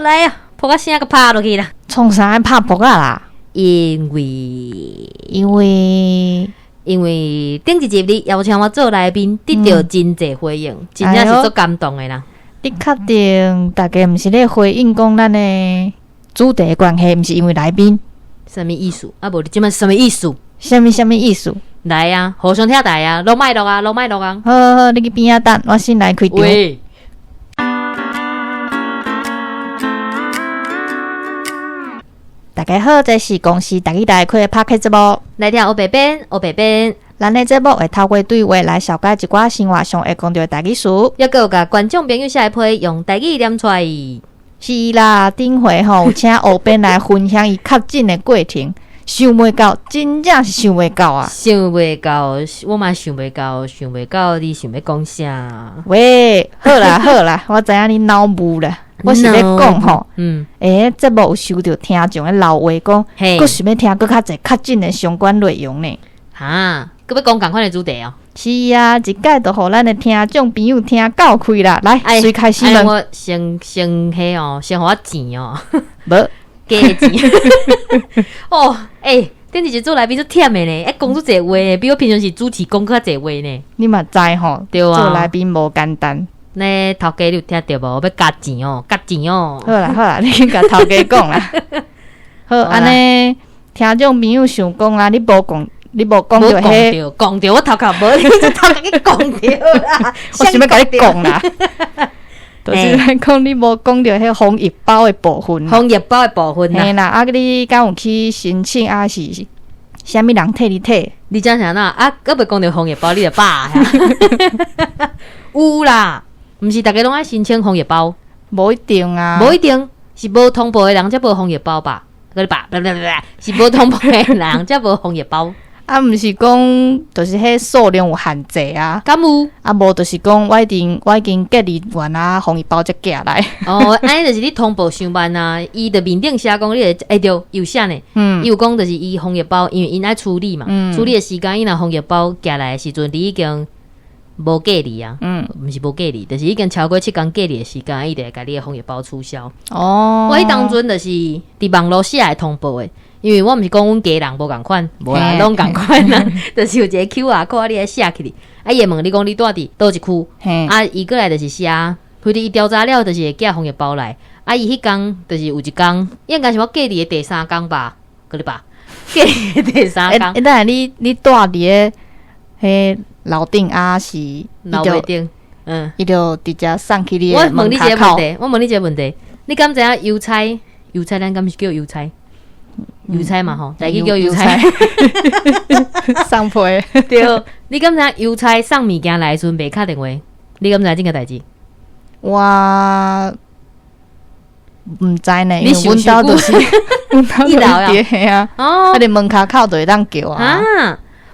來啊，噗仔聲閣拍落去啦。創啥愛拍噗仔啦？因為因為因為頂一集你邀請我做來賓，得著真濟回應，真正是足感動的啦。你確定大家毋是咧回應講咱的主題的關係，毋是因為來賓？啥物意思？啊無你這擺啥物意思？啥物啥物意思？來啊，互相拆台啊，攏莫錄啊，攏莫錄啊。好好好，你去邊仔等，我先來開場。喂，大家好，這是公視台語台開的 Podcast 節目。來聽烏白編，烏白編。咱的節目會透過對話來紹介一寡生活上會講著的台語詞。抑閣有共觀眾朋友寫的批用台語念出來。是啦，頂回吼有請烏編來分享伊確診的過程，想袂到，真正是想袂到啊！想袂到，我嘛想袂到，想袂到你想欲講啥？喂，好啦好啦，我知影你腦霧啦，我是咧講吼，欸，節目有收著聽眾的留話講，閣想欲聽閣較濟確診的相關內容呢。哈，閣欲講仝款的主題哦？是啊，一擺就予咱的聽眾朋友聽夠開啦！來，隨開始問。我先先彼哦，先予我錢哦。無，加錢。哦，欸，頂一集做來賓足忝的呢，欸，講足濟話，比我平常時主持講閣較濟話呢。你嘛知吼，對啊，做來賓無簡單。那頭家你有聽著無？欲加錢哦，加錢哦。好啦好啦，你去共頭家講啦。好，按呢，聽眾朋友想講啊，你無講。你無講著彼，講著我頭殼無，你這頭殼去講著啦。我想欲共你講啦，就是講你無講著彼防疫包的部分。防疫包的部分嘿啦，啊，你敢有去申請啊？是啥物人替你提？你講啥啦？啊，閣袂講著防疫包，你就飽。有啦，毋是逐家攏愛申請防疫包？無一定啊，無一定是無通報的人才無防疫包吧？是無通報的人才無防疫包。啊，毋是講，就是彼數量有限制啊。敢有？啊，無就是講，我已經隔離完啊，防疫包才寄來。哦，按呢就是你通報傷慢啊，伊佇面頂寫講，你會欸對，有寫呢。伊有講就是伊防疫包，因為𪜶愛處理嘛，處理的時間，伊若防疫包寄來的時陣，你已經無隔離啊。毋是無隔離，就是已經超過7工隔離的時間，伊就會共你的防疫包取消。我彼當陣就是佇網路寫的通報的。因為我毋是講阮家人無仝款，無啦，攏仝款啦，就是有一個 QR code，你愛寫起來，啊，伊會問你講你住佇佗一區，啊，伊過來就是寫，反正伊調查了，就是會寄防疫包來，啊，伊彼工就是有一工，應該是我隔離的第三工吧，閣咧吧，隔離的第三工。欸，等下你你住佇个彼樓頂啊是？樓頂，嗯，伊就直接送去你我問你一個問題，我問你一個問題，你敢知影郵差？郵差咱敢是叫郵差？郵差嘛吼，台語叫郵差，送批。對，你敢知影郵差送物件來的時陣袂敲電話？你敢知影這個代誌？我毋知呢，因為阮兜就是阮兜就是佇啊，啊，佇門跤口就會當叫啊，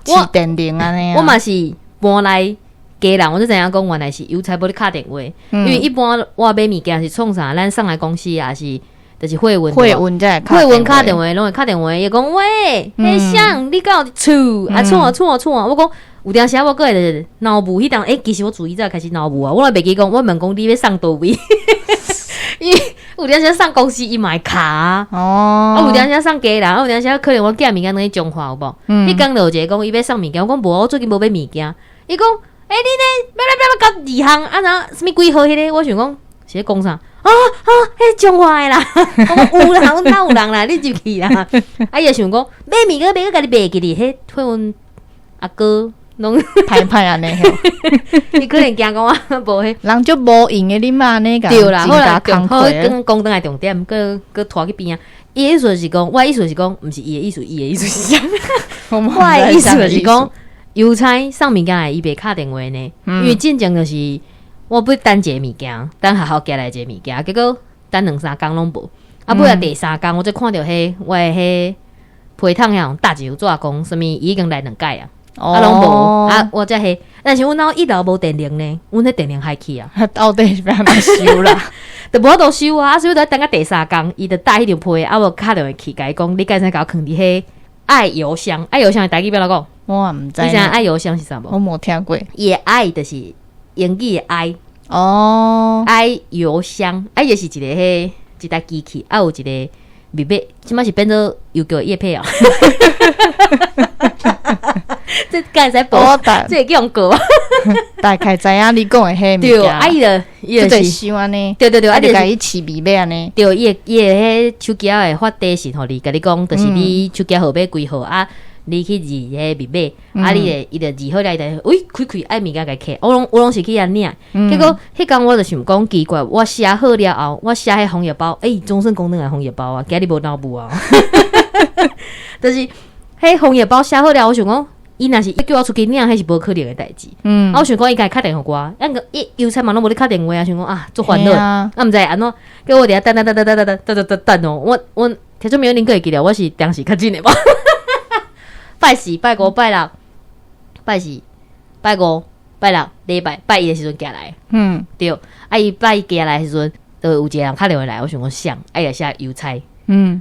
飼電鈴按呢。我嘛是搬來基隆，我才知影講原來是郵差無咧敲電話，因為一般我買物件是創啥，咱送來公司也是。就是貨運，貨運才貨運敲電話，攏會敲電話，伊講喂，彼誰，你敢有佇厝？啊，厝啊厝啊厝啊！我講有當時我閣會腦霧，彼當欸，其實我自以早開始腦霧啊，我攏袂記講，我問講你欲送佗位？因為有當時送公司伊嘛會敲哦，啊有當時送家人，啊有當時可能我寄物件轉去彰化有無？彼工就有一個講伊欲送物件，我講無，我最近無買物件。伊講欸，你咧欲欲欲欲到二項啊？哪啥物幾號彼个？我想講是咧講啥？啊啊！彼彰化的啦，我講有啦，阮兜有人啦，你入去啦。啊，伊就想講買物件買閣家己袂記哩，彼貨運阿哥攏歹歹按呢，伊可能驚講我無彼人足無閒的，你嘛按呢共對啦，好啦，好，講講轉來重點，閣閣拖去邊仔。伊的意思是講，我的意思是講，毋是伊的意思，伊的意思是啥？我的意思是講，郵差送物件來，伊袂敲電話呢，因為進前就是。我欲等一个物件，等學校寄來一个物件，結果等兩三工攏無。啊，尾仔第三工，我才看著彼我的彼批桶遐搭一張紙講啥物，伊已經來兩擺啊，啊攏無啊，我才彼，但是阮兜一樓無電鈴呢，阮彼電鈴害去啊，到底是欲按怎收啦？就無法度收啊，所以就等到第三工，伊就帶彼張批，啊無敲電話去共伊講，你敢會使共我囥佇彼愛郵箱，愛郵箱的台語欲按怎講？我毋知。你知影愛郵箱是啥無？我無聽過。伊的愛就是英語的 I 哦，愛郵箱，愛就是一个彼一台機器，啊有一個密碼，這擺是變做郵局業配哦。這敢會使報？這會叫人告啊？大概知影你講的彼物件。對，啊伊就伊就是想按呢。對對對，啊就共伊飼密碼按呢。對，伊伊的彼手機仔會發短信予你，共你講，就是你手機號碼幾號啊？你去入彼密碼，啊，你會伊就入好了，伊就喂開開愛物件共摕，我攏是去遐領。結果彼工我就想講奇怪，我寫好了後，我寫彼紅葉包，欸，終身功能的紅葉包啊，今日無腦霧啊。就是彼紅葉包寫好了，我想講，伊若是叫我出去領，彼是無可能的代誌。啊，我想講伊共敲電話予我，啊，伊郵差嘛攏無咧敲電話啊，想講啊，足煩惱，啊，毋知按怎，結果我佇遐等等等等等等等等等等哦，我聽眾朋友恁閣會記得，我是當時較緊的無？拜四、拜五、拜六，拜四、拜五、拜六，禮拜拜一的時陣寄來，對，啊伊拜一寄來的時陣，就有一個人敲電話來，我想講誰，啊伊就寫郵差，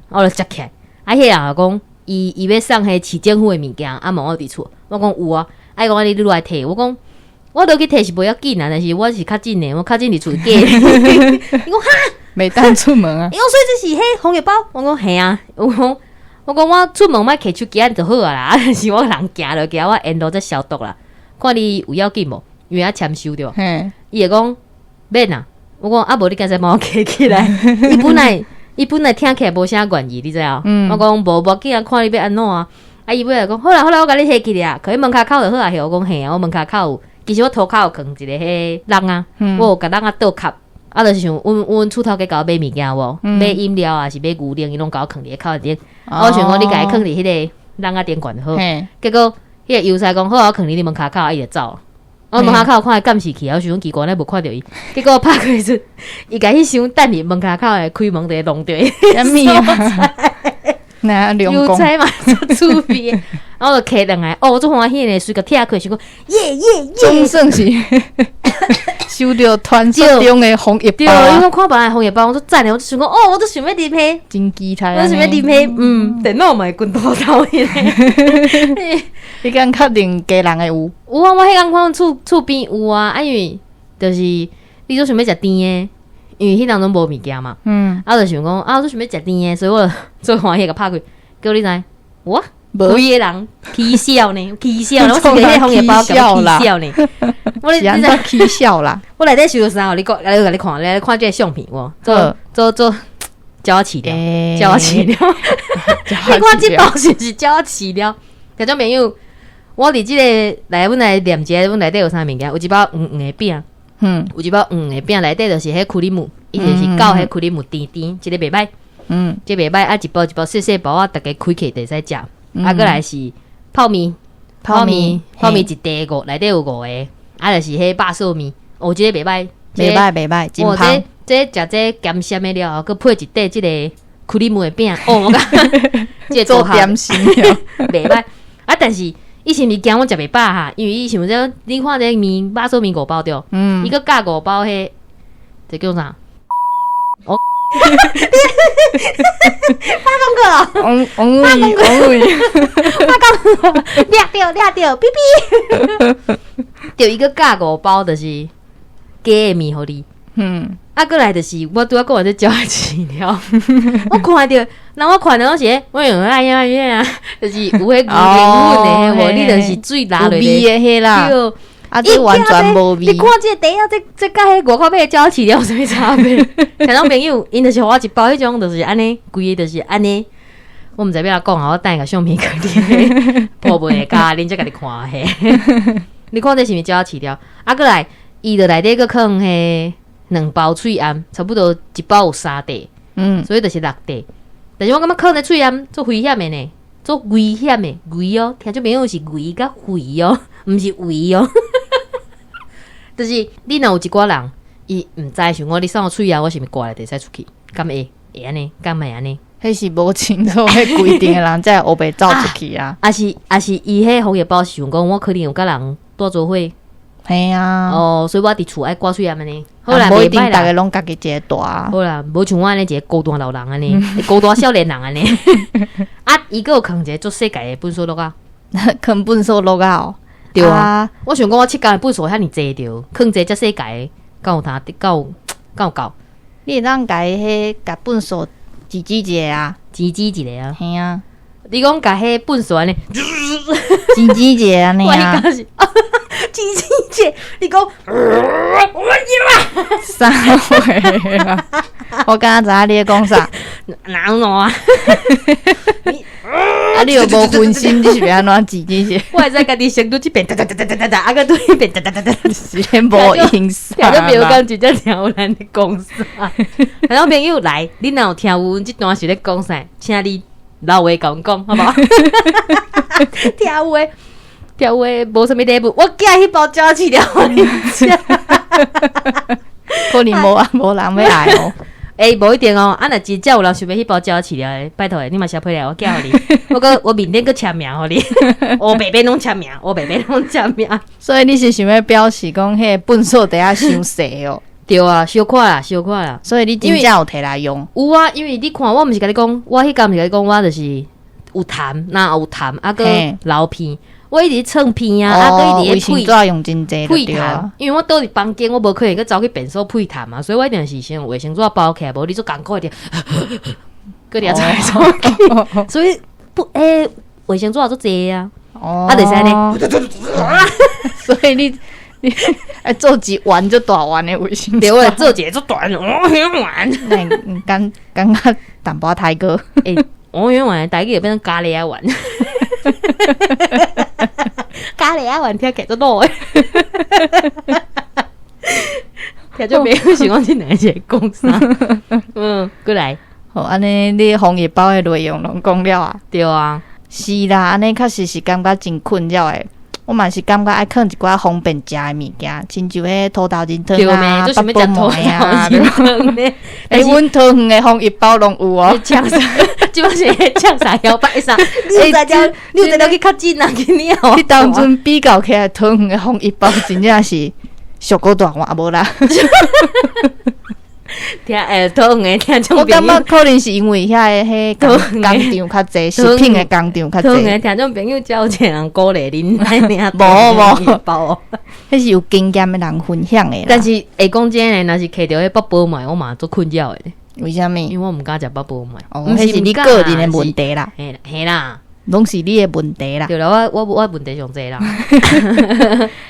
我就接起來，啊彼個人就講，伊欲送彼市政府的物件，啊問我佇厝，我講有啊，啊伊講你來提，我講我落去提是無要緊啊，但是我是較緊的，我較緊佇厝寄。伊講哈，袂當出門啊，伊講所以這是彼紅葉包，我講嘿啊，我講。我講我出門莫提手機仔就好啊啦，啊但是我人行落去，我沿路再消毒啦。看你有要緊無？因為愛簽收對無？伊會講免啊。我講啊，無你敢使幫我提起來。伊本來聽起來無啥願意，你知影？我講無無緊啊，看你欲按怎啊。啊，伊尾仔講好啦好啦，我共你提起來啊，囥佇門跤口就好啊。我講嘿啊，我門跤口有，其實我塗跤有囥一個彼籠仔，我有共籠仔倒崁。啊，就是像阮厝頭家共我買物件有無？買飲料啊，是買牛奶，伊攏共我囥佇個口頂。我想講你共伊囥佇彼個籠仔頂懸就好。結果彼個郵差講好啊，我囥佇你門跤口，啊伊就走。我門跤口看伊監視器，我想講奇怪，哪無看著伊。結果拍開時，伊共彼箱等佇門跤口的開門佇弄著。啥物啊？那郵差嘛，足趣味。我就揢轉來，哦，我足歡喜呢，隨共拆開，想講耶耶耶，總算是收著傳說中的紅葉包。對，因為我看別人紅葉包，我足讚的，我就想講，哦，我足想欲入彼，真期待，我想欲入彼，電腦嘛會滾頭頭的。你敢確定家人的有？有啊，我彼工看厝邊有啊，啊，因為就是你足想欲食甜的，因為彼當陣無物件嘛，啊，就想講啊，我足想欲食甜的，所以我就足歡喜共拍開，結果你知有啊？規個人起笑呢，起笑，我是共彼紅葉包共起笑呢。我是按怎起笑啦？我內底收著啥？你講，來我共你看，來看這個相片無？做做做，鳥仔飼料，鳥仔飼料。你看這包是毋是鳥仔飼料？聽眾朋友，我佇這個來，阮來念一下，阮內底有啥物件？有一包黃黃的餅，有一包黃的餅，內底就是彼 cream，伊就是到彼 cream 甜甜，這個袂䆀，這袂䆀啊，一包一包細細包啊，逐家開起就會使食。啊，閣來是泡麵，泡麵，泡麵一袋五，內底有五個，啊，就是彼肉燥麵，哦，這個袂䆀，袂䆀袂䆀，真芳。這這食這鹹鹹的了後，閣配一塊這個 cream 的餅，哦，我感覺這做點心袂䆀。啊，但是伊是毋是驚阮食袂飽哈？因為伊想說，你看這麵肉燥麵五包對，伊閣加五包彼，這叫啥？哦，發廣告，王王偉，王偉，發廣告，掠著掠著，嗶嗶，對，伊閣加五包，就是加的麵予你。啊，閣來就是我拄仔講的這鳥仔飼料，我看著，人我看著攏是，我用愛愛啊，就是有彼牛奶粉的，無你就是水落落有味的彼啦。啊！這完全無味。你看這個袋仔，這這佮彼外口買的鳥仔飼料有啥物差別？聽眾朋友，𪜶就是予我一包彼種，就是按呢，規个就是按呢。我毋知欲按怎講啊，我等下共相片給你，部分的加恁才家己看嘿。你看這是毋是鳥仔飼料？啊，閣來，伊就內底閣囥彼兩包喙罨，差不多一包有三塊，所以就是六塊。但是我感覺囥咧喙罨足危險的呢，足危險的，危哦，聽眾朋友是危佮危哦，毋是危哦。就是你若有一寡人，伊毋知想講你送我喙罨，我是毋是掛咧就會使出去？敢會會按呢？敢會按呢？彼是無清楚彼規定的人才會烏白走出去啊！抑是伊彼防疫包是想講，我可能有佮人蹛做伙。嘿啊！哦，所以我佇厝愛掛喙罨按呢。好啦，無一定逐个攏家己一個蹛。好啦，無像我按呢一個孤單老人按呢，孤單少年人按呢。啊，伊閣有囥一個足細个的糞埽橐仔，囥糞埽橐仔哦。對啊，我想講我七工的糞埽遐爾濟著，囥一個遮細个的，敢有通，敢有敢有夠？你會當共伊彼共糞埽擠擠一下啊，擠擠一下啊。嘿啊，你講共彼糞埽按呢？擠擠一下按呢啊。我是擠擠一下，你講我要啊！啥話啊？我敢知影你咧講啥？哪有啊？啊！你又無分心，你是欲按怎擠擠一下？我會使家己先對這邊噠噠噠噠噠噠，啊閣對彼邊噠噠噠噠噠，是無用啥？聽眾朋友講真正聽有咱咧講啥？聽眾朋友來，你若有聽有阮這段是咧講啥？請你留話共阮講，好無？聽有的，聽有的，無啥物禮物，我寄彼包鳥飼料予你食。可能無啊，無人欲愛哦。欸，無一定哦。啊，若真正有人想欲彼包鳥飼料的，拜託你嘛寫批來，我寄予你。我閣我面頂閣簽名予你，烏白白攏簽名，烏白白攏簽名。所以你是想欲表示講，彼個糞埽袋仔傷細哦？對啊，小可啦，小可啦。所以你真正有提來用？有啊，因為你看，我毋是共你講，我彼工毋是共你講，我就是有痰，若有痰，啊閣流鼻，我一直擤鼻啊，啊閣一直咧噴。用真濟屁痰，因為我倒佇房間，我無可能閣走去便所屁痰嘛，所以我一定是先用衛生紙包起來，無你足艱苦的，閣掠出來出去。所以不，欸，衛生紙足濟啊，啊，就是按呢。所以你你愛做一丸足大丸的衛生紙，對，我做一个足大丸，丸。感感覺淡薄仔刣過。欸，芋圓丸台語會變成咖喱仔丸。咖喱仔丸聽起來足老的，聽眾朋友想講這兩个是講啥？嗯，過來。好，按呢你防疫包的內容攏講了啊？對啊，是啦，按呢確實是感覺真困擾的。我嘛是感覺愛囥一寡方便食的物件，親像彼土豆仁湯啊、八寶糜啊。欸，阮桃園的防疫包攏有哦。嗆啥？這擺是嗆啥？搖擺啥？你有才了，你有才了去較真啊？今年哦。彼當陣比較起來，桃園的防疫包真正是俗閣大碗無啦。聽欸，桃園的聽眾我感覺可能是因為遐个彼工廠較濟，食品的工廠較濟。桃園的聽眾朋友，才有一個人鼓勵恁來領無無包，彼是有經驗的人分享的。但是會講真的，若是揢著彼八寶糜，我嘛足困擾的。為啥物？因為我毋敢食八寶糜。哦，彼是你個人的問題啦。嘿嘿啦。攏是你的問題啦。對啦，我我我問題上濟啦。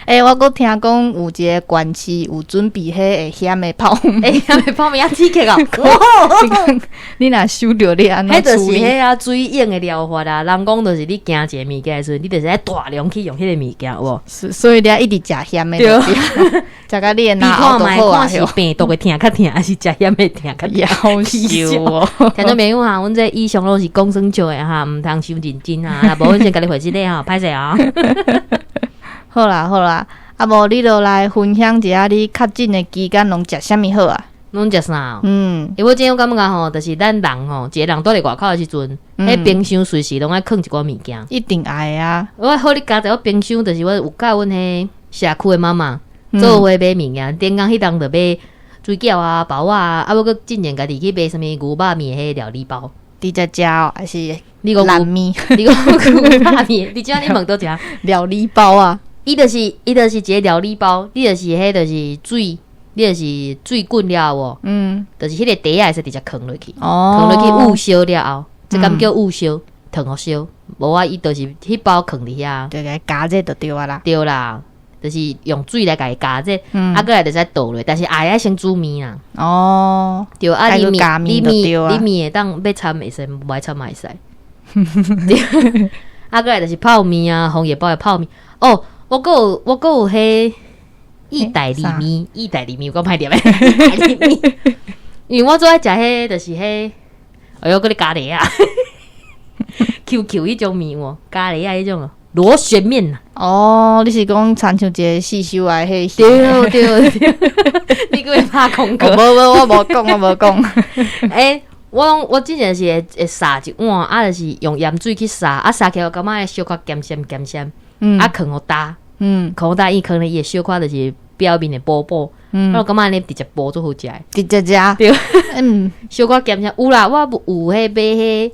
欸，我閣聽講有一個縣市有準備彼會鹹的泡麵，會鹹的泡麵啊，刺激哦！你若收著你按怎處理？彼就是彼啊水湧的療法啦。人講就是你驚一个物件的時陣，你就是愛大量去用彼个物件，有無？所以你一直食鹹的，對，食甲你的腦都好啊。是病毒會疼較疼，還是食鹹的疼較疼？夭壽哦！聽眾朋友哈，阮這以上攏是講耍笑的哈，毋通傷認真啊！無阮先共你回一个吼，歹勢啊！好啦好啦，啊無你就來分享一下你確診的期間攏食啥物好啊？攏食啥？嗯，欸，我這種感覺吼，就是咱人吼，一個人蹛佇外口的時陣，彼冰箱隨時攏愛囥一寡物件，一定愛啊！我好你佳哉，我冰箱就是我有佮阮彼社區的媽媽做伙買物件，頂工彼當就買水餃啊、包仔啊，啊，我閣進前家己去買啥物牛肉麵彼料理包。直接食哦，還是你講爛麵？你講牛肉麵？你這你問佗一料理包啊？伊就是一個料理包，你就是彼就是水，你就是水滾了後，就是彼個袋仔會使直接囥落去，囥落去捂燒了後，這敢叫捂燒，燙予燒，無啊，伊就是彼包囥佇遐，就共加熱就對啊啦，對啦，就是用水來共伊加熱，啊，過來就使倒落，但是也愛先煮麵啊。哦，對啊，你麵你麵你麵會當欲摻會使，無愛摻嘛會使。對，啊，過來就是泡麵啊，防疫包的泡麵。哦，我閣有彼意大利麵，意大利麵有夠歹念的，意大利麵。因為我最愛食彼，就是彼，哎喲，閣咧咖喱啊，QQ 彼種麵無，咖喱啊彼種。螺旋麵哦，你是講親像一個四手的彼？對對對，你閣會拍廣告？無無，我無講，我無講。欸，我我之前是會會煠一碗，啊，就是用鹽水去煠，啊，煠起來我感覺會小可鹹鹹鹹鹹，啊，囥予焦，囥予焦，伊可能伊會小可就是表面會薄薄，我感覺按呢直接薄足好食的。直接食？對，小可鹹鹹有啦，我有彼買彼。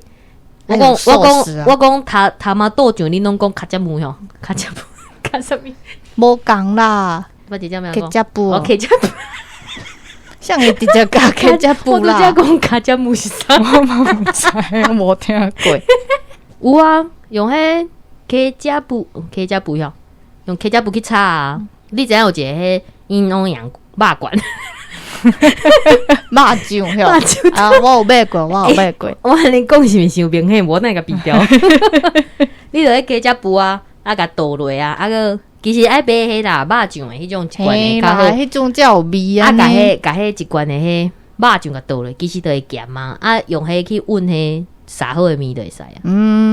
我講我講我講塔塔媽豆醬，你攏講卡接姆吼，卡接姆卡啥物？無仝啦，我直接咩講？ケチャップ，哦，ケチャップ。啥會直接加ケチャップ啦？我拄才講加醬是啥？我嘛毋知，無聽過。有啊，用彼ケチャップ，ケチャップ吼，用ケチャップ去炒啊。你知影有一個彼營養肉罐？肉醬肉醬啊，我有買過，我有買過。我按呢講是毋是傷明顯？無哪會共比掉。你著彼ケチャップ啊，啊共倒落啊，啊閣其實愛買彼啦肉醬的彼種一罐的較好。彼種才有味啊！共彼共彼一罐的彼肉醬共倒落，其實就會鹹啊。啊，用彼去溫彼撒好的麵就會使啊。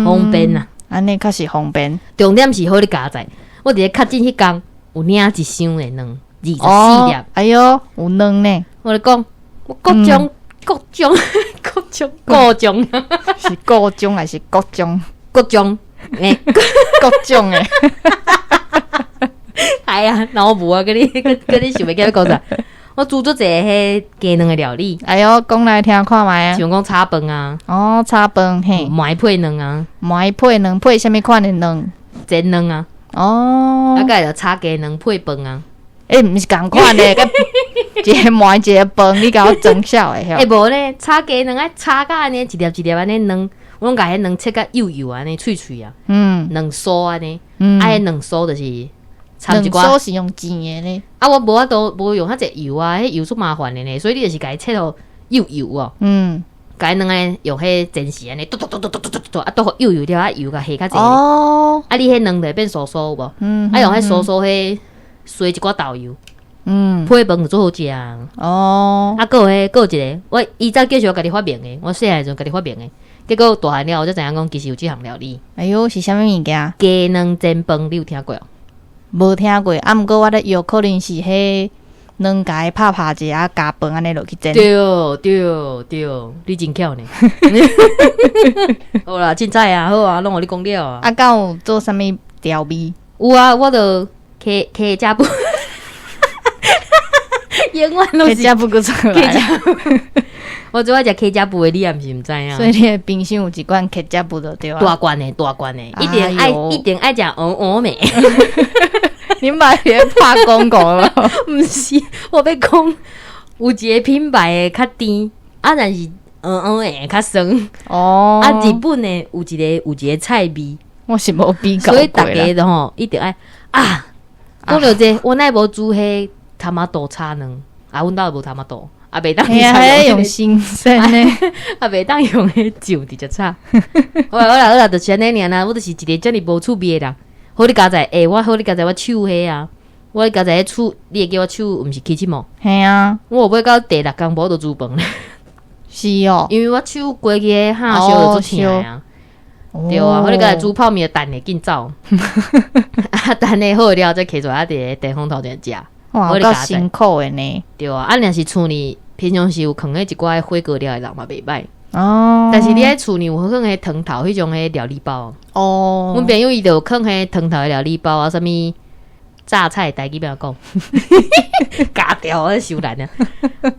方便啊。按呢較實方便。重點是好你佳哉，我佇咧確診彼工有領一箱的卵，24粒。哎喲，有卵呢！我咧講，我各種各種各種各種，是各種還是各種？各種欸，各種的。哎呀，腦無啊！佮你佮你想袂起欲講啥？我煮足濟彼雞卵的料理。哎喲，講來聽看覓啊？像講炒飯啊。哦，炒飯嘿。糜配卵啊。糜配卵配啥物款的卵？煎卵啊。哦。啊，閣會炒雞卵配飯啊。欸，毋是仝款的，一个糜一个飯，你共我裝痟的。欸，無咧，炒雞卵愛炒甲按呢，一粒一粒按呢卵，我攏共彼卵切甲幼幼按呢，脆脆啊。卵酥按呢。啊，彼卵酥就是摻一寡。卵酥是用煎的呢？啊，我無法度無用遐濟油啊，彼油足麻煩的呢，所以你就是共伊切予幼幼哦。共伊卵按呢用彼煎匙按呢，剁剁剁剁剁剁剁，啊，剁予幼幼了，啊油共下較濟。啊，你彼卵就會變酥酥有無？啊，用彼酥酥彼洗一寡豆油。配飯就足好食啊。啊，閣有彼閣有一個，我以前叫是我家己發明的，我細漢時陣家己發明的，結果大漢了我才知影講，其實有這項料理。哎喲，是啥物物件？雞卵煎飯，你有聽過？無聽過，啊，毋過我咧藥可能是彼卵共伊拍拍者，啊加飯按呢落去煎。對對對，你真巧呢。好啦，凊彩啊，好啊，攏予你講了啊。啊，敢有做啥物調味？有啊，我著ケケチャップ，永遠攏是ケチャップ閣出來。我最愛食ケチャップ的，你也毋是毋知影。所以你的冰箱有一罐ケチャップ就對啊。大罐的，大罐的，一定愛一定愛食黃黃的。你莫咧拍廣告了？毋是，我欲講有一個品牌的較甜，啊，但是黃黃的較酸。啊，日本的有一個菜味，我是無比較所以逐家都吼一定愛啊。講著這個，我哪無煮彼トマト炒卵，啊，阮兜無トマト。啊，袂當用新鮮的，啊，袂當用彼醬直接炒。好啦好啦好啦，就是按呢爾啦。我就是一個遮爾無趣味的人。好你佳哉，欸，我好你佳哉，我手彼啊，我佳哉彼手，你會記我手毋是起刺無？嘿啊，我有買到第六工無就煮飯咧。是哦，因為我手過去彼下燒就足疼啊。對啊，好你佳哉煮泡麵，等下緊走，啊，等下好了再揢出來，啊，佇咧電風頭前食。哇，夠辛苦的呢。對啊，啊，若是厝裡平常時有囥彼一寡火鍋料的人嘛袂䆀。哦。但是你佇厝裡有囥彼湯頭彼種彼料理包。阮朋友伊就有囥彼湯頭的料理包啊，啥物榨菜，台語欲按怎講？咬掉我傷難啊！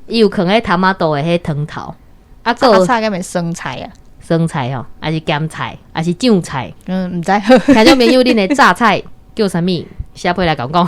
伊有囥彼トマト的彼湯頭。啊，榨菜敢袂酸菜啊？酸菜吼，還是鹹菜，還是醬菜？嗯，毋知。聽眾朋友，恁的榨菜叫啥物？寫批來共講。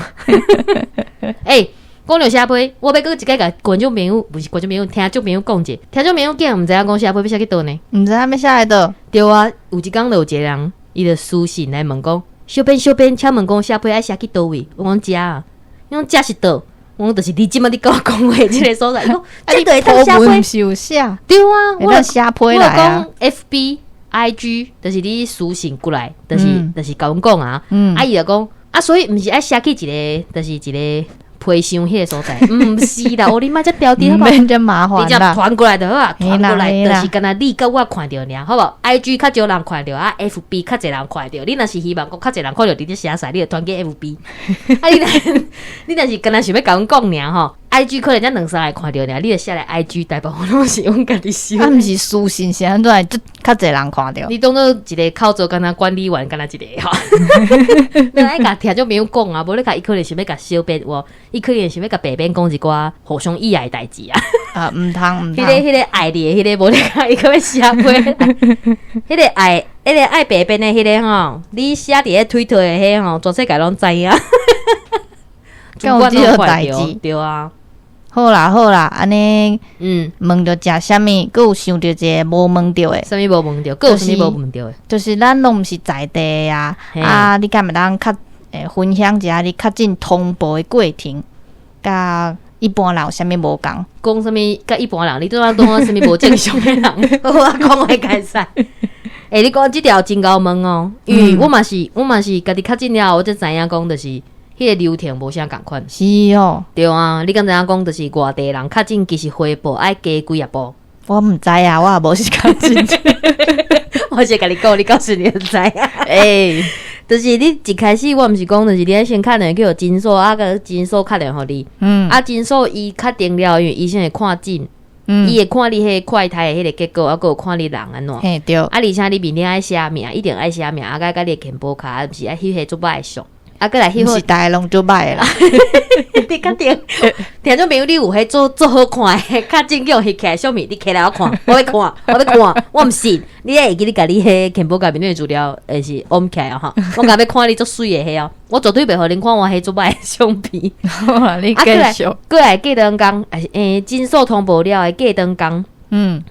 欸，講著寫批，我欲閣一擺共觀眾朋友，毋是觀眾朋友，聽眾朋友講者。聽眾朋友竟然毋知影講寫批欲寫去佗呢？毋知影欲寫去佗？對啊，有一工就有一個人，伊就私信來問講：小編小編，請問講寫批愛寫去佗位？我講遮啊，伊講遮是佗？我講就是你這馬咧共我講話這个所在。伊講，這就會當寫批？毋是有寫？對啊，我寫批來啊。我講 FB、IG，就是你私信過來，就是共阮講啊。啊，伊就講啊，所以毋是愛寫去一個，就是一個批箱彼个所在，毋是啦，哦，你莫遮刁鑽好無？毋免遮麻煩你遮啦。傳過來就好啊，傳過來就是嘿啦敢若你佮我看著爾，好無？IG 較少人看著啊，FB 較濟人看著。你若是希望講較濟人看著，直接寫出來，你就傳去 FB。啊，你若是敢若想欲共阮講爾吼，IG 可能才兩三个看著爾，你就寫來 IG，大部分攏是阮家己收。啊，毋是私信是按怎會足較濟人看著？你當做一个口座，敢若管理員，敢若一个吼。你愛共聽眾朋友講啊，無你共伊可能想欲共小編有無？伊可能想欲共白編講一寡互相意愛的代誌啊。啊，毋通毋通。彼个愛你的彼个無你共伊閣欲寫批來。彼个愛白編的彼个吼，你寫佇咧推特的彼吼，全世界攏知影。敢有這个代誌？對啊。好啦好啦，按呢問著食啥物，閣有想著一个無問著的。啥物無問著？閣有啥物無問著的？就是咱攏毋是在地的啊，啊，你敢會當較分享一下你確診通報的過程，佮一般人有啥物無仝？講啥物？佮一般人，你拄仔講啥物無正常的人？我講話會使。欸，你講這條真𠢕問哦，因為我嘛是家己確診了後，我才知影講就是彼个流程無啥仝款。是哦。對啊，你敢知影講就是外地人確診其實回報愛加幾仔步？我毋知啊，我也無是確診。我是共你講，你到時你就知影。欸，就是你一開始我毋是講，就是你愛先敲電話去予診所，啊閣診所敲電話予你。啊，診所伊確定了，因為醫生會看診。伊會看你彼個快篩的彼个結果，啊，閣有看你人按怎。嘿對。啊，而且你面頂愛寫名，一定愛寫名，啊，佮佮你的健保卡，啊，毋是愛翕彼足歹的相。啊，閣來翕好，毋是逐个攏足歹的啦。你確定？聽眾朋友，你有彼足足好看的，確診叫翕起來相片，你摕來我看，我欲看，我欲看，我毋信。你愛會記你共你彼健保卡面頂的資料，會是唵起來吼。我敢欲看你足媠的彼哦，我絕對袂予恁看我彼足歹的相片。好啊，你繼續。閣來過兩工，診所通報了的過兩工，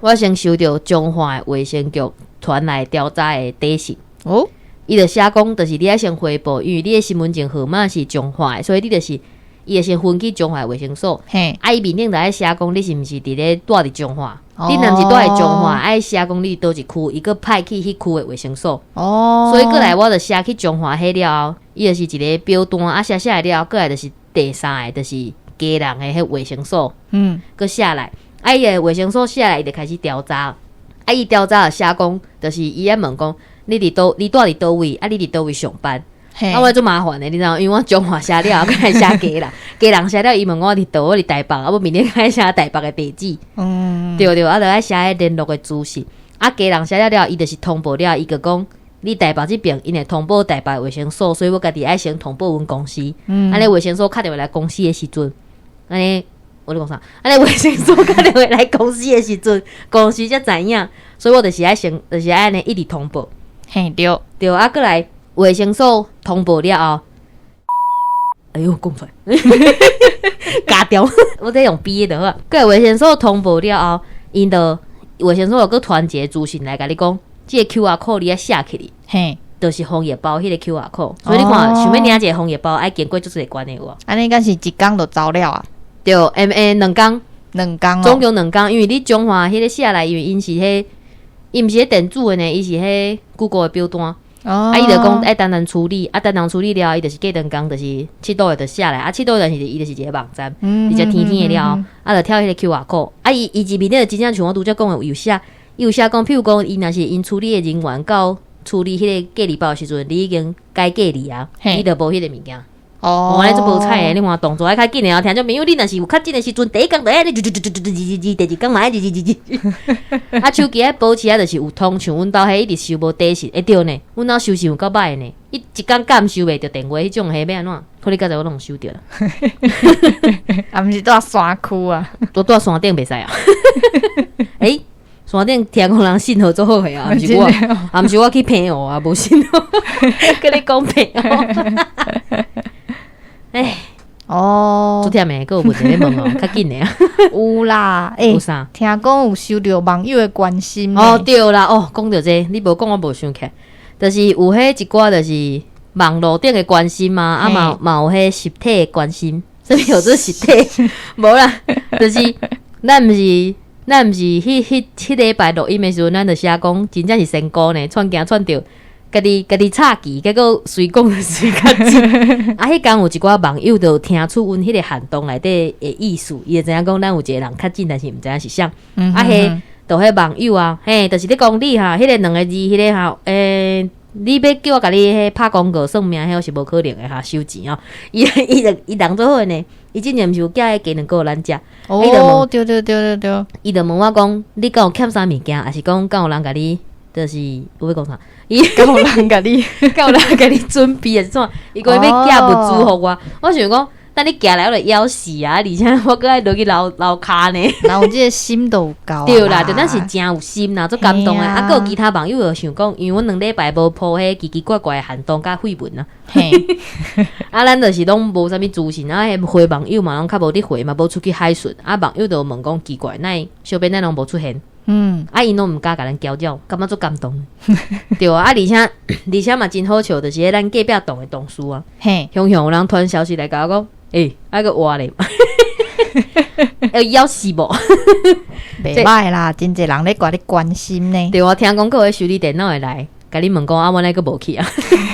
我先收著彰化的衛生局傳來調查的短信。哦。伊就寫講，就是你愛先回報，因為你的身份證號碼是彰化的，所以你就是伊會先分去彰化衛生所。啊，伊面頂就愛寫講你是毋是佇咧蹛佇彰化？你若毋是蹛佇彰化，愛寫講你佇佗一區，伊閣派去彼區的衛生所。所以過來我就寫去彰化彼了後，伊就是一個表單啊，寫寫了後，過來就是第三个，就是基隆的彼衛生所。閣寫來，啊，伊的衛生所寫來，伊就開始調查。啊，伊調查就寫講，就是伊愛問講。你佇佗，你蹛佇佗位？啊，你佇佗位上班？啊，我足麻煩的，你知影？因為我彰化寫了，閣來寫基隆，基隆寫了，伊問我佇佗，我佇台北，啊，我明天愛寫台北的地址。對對，啊，就愛寫彼聯絡的資訊。啊，基隆寫了了，伊就是通報了，伊就講你台北這邊，𪜶會通報台北衛生所，所以我家己愛先通報阮公司。按呢衛生所敲電話來公司的時陣，按呢我咧講啥？按呢衛生所敲電話來公司的時陣，公司才知影，所以我就是愛先，就是愛按呢一直通報。嘿對，對啊，閣來衛生所通報了後，哎喲，講出來，加掉，我這用嗶的就好。閣來衛生所通報了後，𪜶就衛生所又閣傳一個資訊來共你講，這个 QR code 你愛寫起來，就是防疫包彼个 QR code。所以你看，想欲領一个防疫包，愛經過足濟關的有無？按呢敢是一工就走了啊？對，M A 兩工，兩工，總共兩工，因為你彰化彼个寫來，因為𪜶是彼。伊毋是彼電子的呢，伊是彼 Google 的表單。啊，伊就講愛等人處理，啊，等人處理了後，伊就是過兩工，就是佚佗的就寫來，啊，佚佗的是伊就是一個網站，直接填填的了後，啊，就跳彼個 QR code。啊，伊伊入面咧真正像我拄才講的，有寫，伊有寫講，譬如講，伊若是𪜶處理的人員到處理彼個隔離包的時陣，你已經該隔離啊，你就無彼個物件。哦，按呢足無彩的，你看動作愛較緊的哦，聽眾朋友，你若是有確診的時陣，第一工就愛按呢，啾啾啾啾啾啾啾，第二工嘛愛啾啾啾啾。啊，手機愛保持啊，就是有通，像阮兜彼一直收無短信，欸對呢，阮兜收訊有夠歹的呢，伊一工感受袂著電話彼種彼欲按怎？可能剛才我攏有收著啦。啊，毋是蹛山區啊，都蹛山頂袂使啊。欸，山頂聽講人信號足好的啊，毋是我，啊毋是我去澎湖啊，無信號，佮你講澎湖。哎，哦，足忝的，閣有問題欲問哦，較緊的啊。有啦，欸，有啥？聽講有收著網友的關心。哦，對啦，哦，講著這個，你無講我無想起來，就是有彼一寡就是網路頂的關心嘛，啊嘛嘛有彼實體的關心，啥物叫做實體？無啦，就是咱毋是彼彼彼禮拜錄音的時陣，咱就寫講真正是仙姑呢，竄驚竄著。家己家己插旗，結果隨講就隨較真。啊，彼工有一寡網友就聽出阮彼个限動內底的意思，伊就知影講咱有一個人確診，但是毋知影是啥。啊，彼就彼網友啊，嘿，就是咧講你哈，彼个兩個字，彼个哈，欸，你欲叫我共你彼拍廣告算命，彼是無可能的哈，收錢哦。伊伊就伊人做好呢，伊之前毋是有寄彼雞卵糕予咱食。哦，對對對對對。伊就問我講，你敢有欠啥物件，抑是講敢有人共你？就是有欲講啥？伊敢有人共你，敢有人共你準備抑是創？伊講欲寄物資予我，我想講，等你行來我就枵死啊！而且我閣愛落去樓樓跤呢。人有這个心就有夠。對啦，就咱是誠有心啦，足感動的。啊，閣有其他網友又想講，因為阮兩禮拜無 po 彼奇奇怪怪的限動佮緋聞啊。啊，咱就是攏無啥物資訊啊，彼回網友嘛攏較無咧回嘛，無出去海巡。啊，網友就問講奇怪，哪會小編咱攏無出現？啊，𪜶攏毋敢共咱攪擾，感覺足感動。對啊，啊，而且嘛真好笑，就是彼咱隔壁棟的同事啊，雄雄有人傳消息來共我講，欸，啊閣活咧，會枵死無？袂䆀啦，真濟人咧共你關心呢。對啊，聽講閣有修理電腦的來，共你問講啊，阮哪閣無去啊？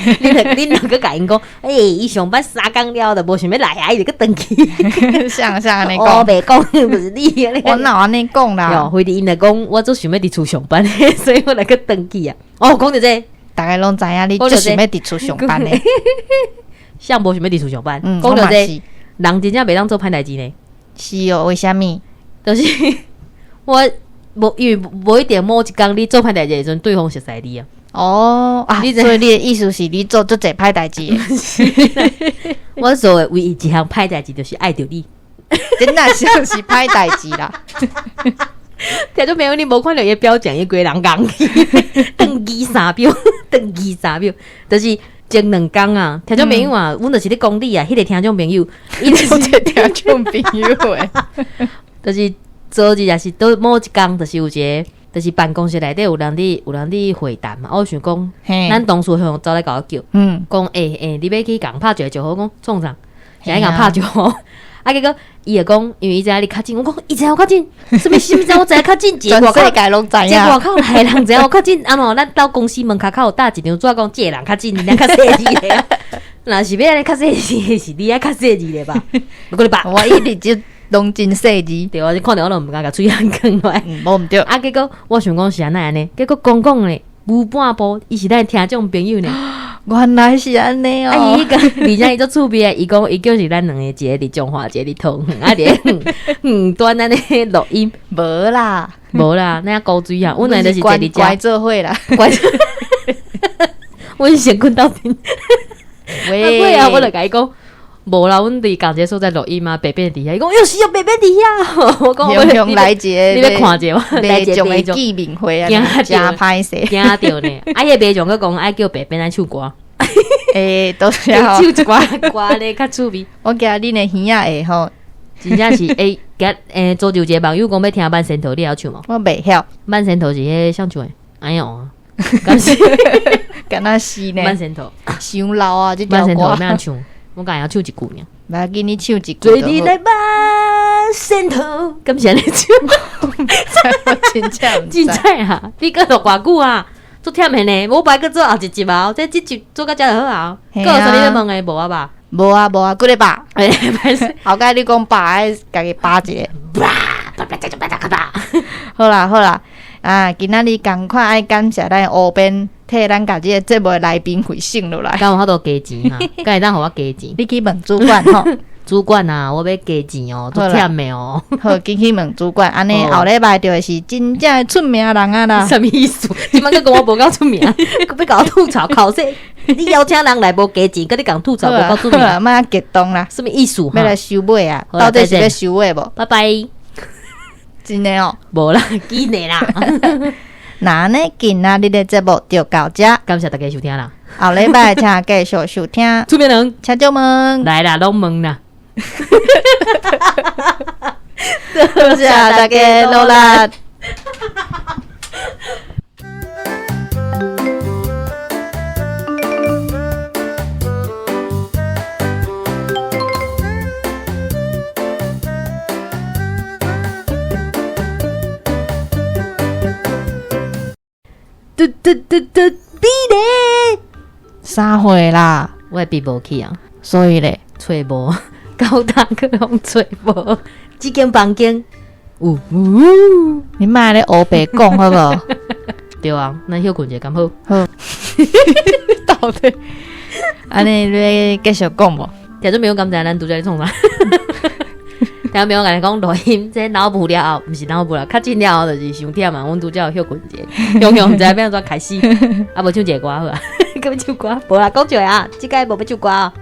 你若閣共𪜶講，欸，伊上班三工了就無想欲來啊，伊就閣轉去。啥啥按呢講？我袂講，就是你。我哪有按呢講啦？非得𪜶來講，我足想欲佇厝上班，所以我來閣轉去啊。哦，講著這個，逐家攏知影你足想欲佇厝上班的。誰無想欲佇厝上班？講著這個，人真正袂當做歹代誌呢。是哦，為啥物？就是我無，因為無一定某一工你做歹代誌的時陣，對方熟似你啊。哦啊，所以你的意思是你做足濟歹代誌？我做的唯一一項歹代誌就是愛著你，真的像是歹代誌啦。聽眾朋友，你無看著伊的表情，伊規人戇去，轉機三秒，轉機三秒，就是前兩工啊。聽眾朋友啊，阮就是咧講你啊，彼個聽眾朋友，伊就是聽眾朋友的，就是昨日也是都某一工，就是有一個。就是辦公室內底有人佇有人佇會談嘛，我想講，咱同事向走來共我叫，講欸欸，你欲去共拍一个招呼，講創啥？啥共拍招呼？啊，結果伊就講，因為伊知影你較緊，我講伊知影我較緊，啥物啥物知我知影較緊，全世界攏知影，這外口來的人知影我較緊，按怎咱到公司門跤口有搭一張紙講，這个人較緊，咱較細緻咧。若是欲按呢較細緻，是你愛較細緻咧吧？我講你吧，我一直就。攏真細緻，對，我看著我攏毋敢共喙癢囥落來，無毋對。啊，結果我想講是按怎按呢？結果講講咧，無半步，伊是咱聽眾朋友呢。原來是按呢哦。啊，伊彼個，而且伊足趣味的，伊講伊就是咱兩個，一個佇彰化，一個佇桃園，啊，佇遠端按呢錄音。無啦，無啦，那古錐啊，阮兩個就是坐佇遮乖做伙啦。乖，阮先睏鬥陣。喂啊，我就共伊講。無啦，阮佇仝一个所在錄音嘛，白白佇遐。伊講，喲是哦，白白佇遐。我講，雄來一个，你欲看者無？來一個白見面會啊，誠歹勢，驚著呢。啊，彼个白將閣講愛叫白變來唱歌。欸，多謝。唱一寡歌咧，較趣味。我驚恁的耳仔會吼，真正是欸，今欸，昨就一個網友講欲聽慢仙桃，你會曉唱無？我袂曉。慢仙桃是彼個啥唱的？哎喲，敢是？敢若是呢？慢仙桃，傷老啊！這慢仙桃欲按怎唱？我敢會曉唱一句爾。無要緊，你唱一句。做你來慢仙桃，敢是按呢唱？我真正真正啊！你閣錄偌久啊？足忝的呢，無排閣做後一集啊！這這集做到遮就好啊。閣有啥物欲問的無啊吧？無啊無啊，幾个百？後蓋你講百，愛家己扒一个。好啦好啦，啊，今仔日仝款愛感謝咱烏編替咱共這个節目的來賓費省落來。敢有法度加錢哈？敢會當予我加錢？你去問主管吼。主管啊，我欲加錢哦，足忝的哦。好，緊去問主管，按呢後禮拜就會是真正的出名人啊啦。啥物意思？這擺閣講我無夠出名，閣欲共我吐槽口說，你邀請人來無加錢，閣你共吐槽無夠出名，莫激動啦。啥物意思？欲來收尾啊？到底是欲收尾無？拜拜。真的哦？無啦，真的啦。那按呢，今仔日的節目就到這，感謝大家收聽啦。後禮拜請繼續收聽。出名人，請就問來啦，攏問啦。多謝大家努力。嘟嘟嘟嘟，比咧啥货啦？我的筆無去啊，所以咧，揣無，高大去攏揣無，這間房間有有，你莫咧烏白講好無？對啊，咱歇睏一下敢好？好，到底按呢你繼續講無？聽眾朋友敢知咱拄才咧創啥？聽眾朋友共你講錄音，這腦補了後，毋是腦補了，較緊了後就是傷忝啊。阮拄才有歇睏一下，雄雄毋知欲按怎開始，啊無唱一个歌好啊？閣欲唱歌？無啦，講笑啊，這擺無欲唱歌。